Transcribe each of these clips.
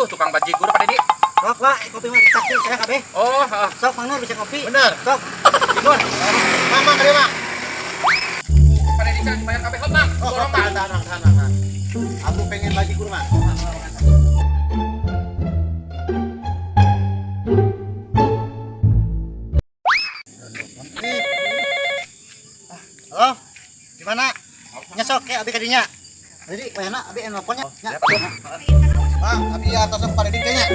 Aduh, tukang bajigur Pak Dedi. Sok, Pak, kopi mah ditraktir saya kabeh. Oh, heeh. Sok, Mang Nur bisa kopi. Bener. Sok. Tidur. Mang, mang, kadieu, Mang. Pak Dedi can bayar kabeh hot, Mang. Oh, Borong, Mang. tahan, tahan, tahan, tahan. Aku pengen bajigur, Mang. Halo. Gimana? Nyesok kayak abi kadinya. Jadi, wayana abi anu nelponnya. Nya. Mang, abi ya atas Pak Dedi kayaknya.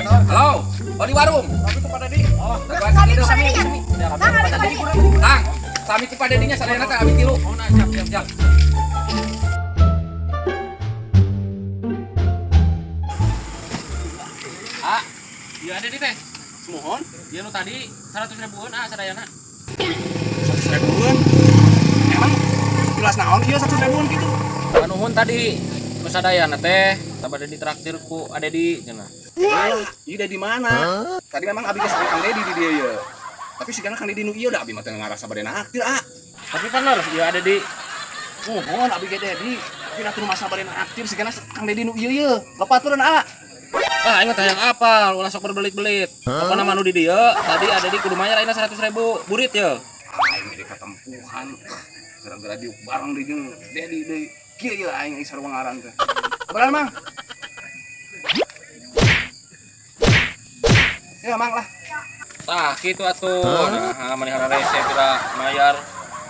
Oh, Halo. Oh, di warung. Tapi ku Pak Dedi. Oh, sami sami. Kang, sami ku Pak Dedinya sadayana teh abi tilu. Oh, nah siap siap siap. Ah, iya ada di teh. Mohon Iya nu tadi 100 ribuan ah sadayana. 100 ribuan. Emang jelas naon ieu 100 ribuan gitu? Panuhun tadi nu sadayana teh tambah ditraktir ku Adedi cenah. Iya dari mana? Tadi memang abi geus Kang Dedi di dieu ye. Tapi sigana Kang Dedi nu ieu da abi mah teu ngarasa bade naktir ah. Tapi bener ieu Adedi. Mohon abi ge Dedi. Tapi atuh masa bade naktir sigana Kang Dedi nu ieu ye. Bapaturan ah. Ah, aing mah teh yang apal, ulah sok berbelit-belit. Apa nama nu di dieu? Tadi Adedi kudu mayar ayeuna 100 ribu burit ye. Aing jadi katempuhan. Gara-gara diuk bareng deui jeung Dedi deui. Kieu ye aing sarua ngaran teh. Kabaran Mang? Ya Mang lah. Tah, kitu atuh. Nah, maneh rese pira mayar.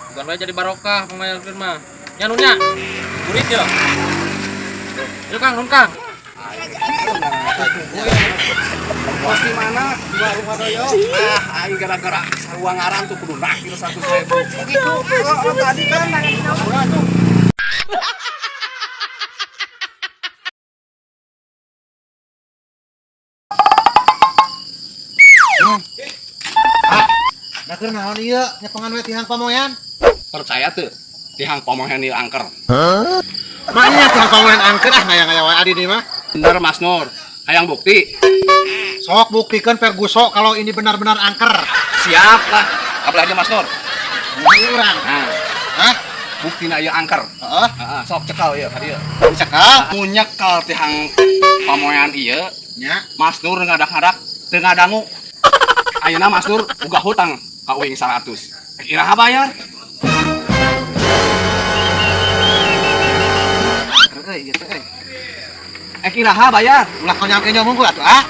Bukan wae jadi barokah mayarkeun mah. Nya nu nya. Burit ye. Yuk Kang, nun Kang. Pos di mana? Di warung Wadoyo. Ah, aing gara-gara sarua ngaran tuh kudu naktir 100 ribu. Gitu. Oh, tadi kan Nah, keur naon ieu nyepengan we tihang pamoyan? Percaya tuh tihang pamoyan ieu angker. Maknya tihang pamoyan angker ah ngaya-ngaya wae adi deui mah. Bener Mas Nur, hayang bukti. Sok buktikan Ferguso kalau ini benar-benar angker. Siap lah. Apalagi Mas Nur. Ini urang. Nah, Hah? buktina ieu angker. Heeh. Heeh, sok cekal ieu ka dieu. Cekal. Nu nyekel tihang pamoyan ieu, Nya. Mas Nur ngadak-ngadak teu ngadangu. Ayeuna Mas Nur boga hutang ka uing 100. Iraha bayar? Euy, gitu euy. Eh iraha bayar? Ulah konyol-konyol munggu atuh ah.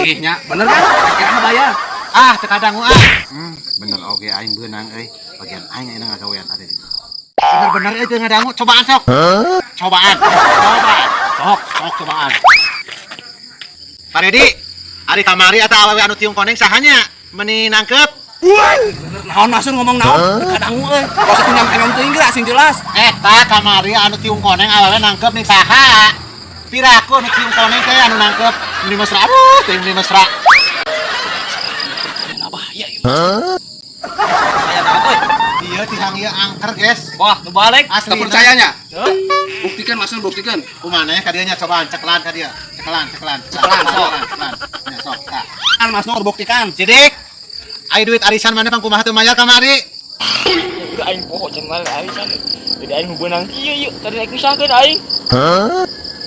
Ih nya, bener kan? Iraha bayar? Ah, teu kadangu ah. Bener oge aing beunang euy. Bagian aing ayeuna ngagawean ada di. Bener-bener euy teu ngadangu, cobaan sok. Cobaan. Cobaan. Sok. Sok cobaan. Pak Dedi, ari kamari atau awewe anu tiung koneng sahanya meni nangkep. Bener naon Mas Nur ngomong naon? Teu kadangu euy. Gak usah nyam teuing geura sing jelas. Eta kamari anu tiung koneng awewe nangkep nih saha? Piraku anu tiung koneng teh anu nangkep meni mesra. Aduh, teuing meni mesra. Bahaya ieu. Aya naon euy? Iya tihang ieu angker, guys. Wah, nu balik. Asli. Teu percayanya? Buktikan Mas Nur, buktikan. Kumaha ka dieu nya cobaan cekelan ka dieu. Cekelan, cekelan, Cekelan, sok. cekelan. Nya sok tah. Kan Mas Nur buktikan. Sidik. Ai duit arisan mana pang kumaha teu mayar kamari? Udah aing poho cenah arisan. Jadi aing beunang kieu yeuh, tadi aing misahkeun aing.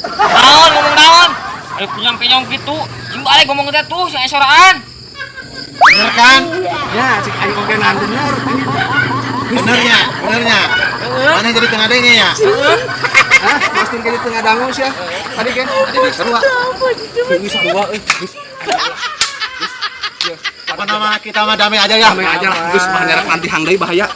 Naon ngomong naon? Ayo kenyang-kenyang gitu. Jeung balik ngomong teh tuh sing soraan. Bener kan? Ya, cik aing oge ngan bener. Benernya, benernya. Mana jadi tengah denge ya? Hah? Mas Nur jadi teu ngadangu sia. Tadi kan tadi geus sarua. Geus sarua euy. Geus. Apa nama kita mah damai aja ya? Damai aja lah. Geus mah nyarak nanti hang deui bahaya.